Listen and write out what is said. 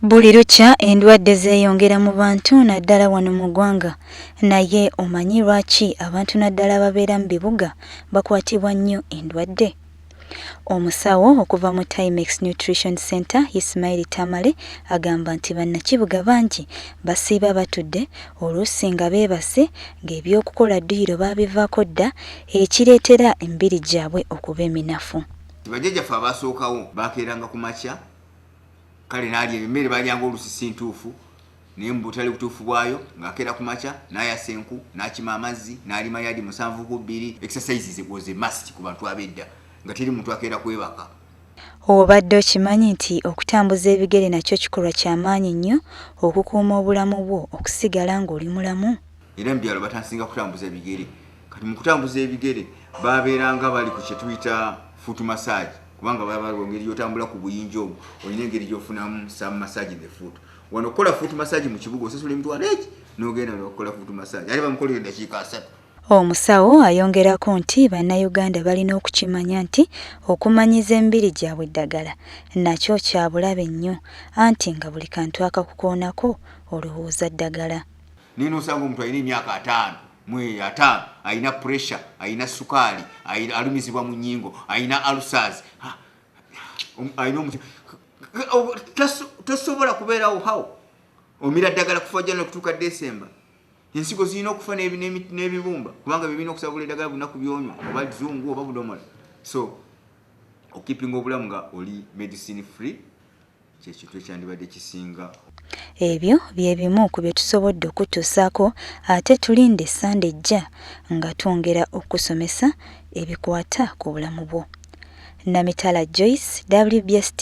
Buli lukya endwadde zeeyongera mu bantu naddala wano mu ggwanga. Naye omanyi lwaki abantu naddala ababeera mu bibuga bakwatibwa nnyo endwadde? Omusawo okuva mu Timex Nutrition Centre, Ismail Tamale agamba nti bannakibuga bangi basiiba batudde oluusi nga beebase ng'ebyokukola dduyiro baabivaako dda ekireetera emibiri gyabwe okuba eminafu. Bajjajjaffe abasookawo bakeeranga ku makya, kale n'alya emmere balyanga oluusi si ntuufu, naye mu butali butuufu bwayo, ng'akeera ku makya n'ayasa enku, n'akima amazzi, n'alima yadi 7 ku 2. Exercises was a must ku bantu ab'edda, nga teri muntu akeera kwebaka. Obadde okimanyi nti okutambuza ebigere nakyo kikolwa kya maanyi nnyo okukuuma obulamu bwo okusigala ng'oli mulamu? Era mu byalo batansinga kutambuza bigere. Kati mu kutambuza ebigere babeeranga bali ku kye tuyita foot massage, kubanga baba engeri gyotambula ku buyinja obwo olina engeri gyofunamu some massage in the foot. Wano okukola foot massage mu kibuga osasula emitwalo egi n'ogenda nokukola foot massage, ate bamukolera eddakiika 30. Omusawo ayongerako nti Bannayuganda balina okukimanya nti okumanyiza emibiri gyabwe eddagala nakyo kya bulabe nnyo, anti nga buli kantu akakukoonako olowooza ddagala. Naye nosanga omuntu alina emyaka 50 alina pressure, alina sukaali, alumizibwa mu nnyingo, alina ulcers, alina omuti tosobola kubeerawo hawo omira ddagala kufa jana okutuuka Desemba. Ensigo zirina okufa n'ebibumba, kubanga bibirina okusabula eddagala bunaku byonywa, oba zungu oba budomola. So okipinga obulamu nga oli medicine free kyekintu ekyandibadde kisinga. Ebyo bye bimu ku bye tusobodde okutuusaako, ate tulinde Ssande ejja nga twongera okusomesa ebikwata ku bulamu bwo. Namitala Joyce, WBS.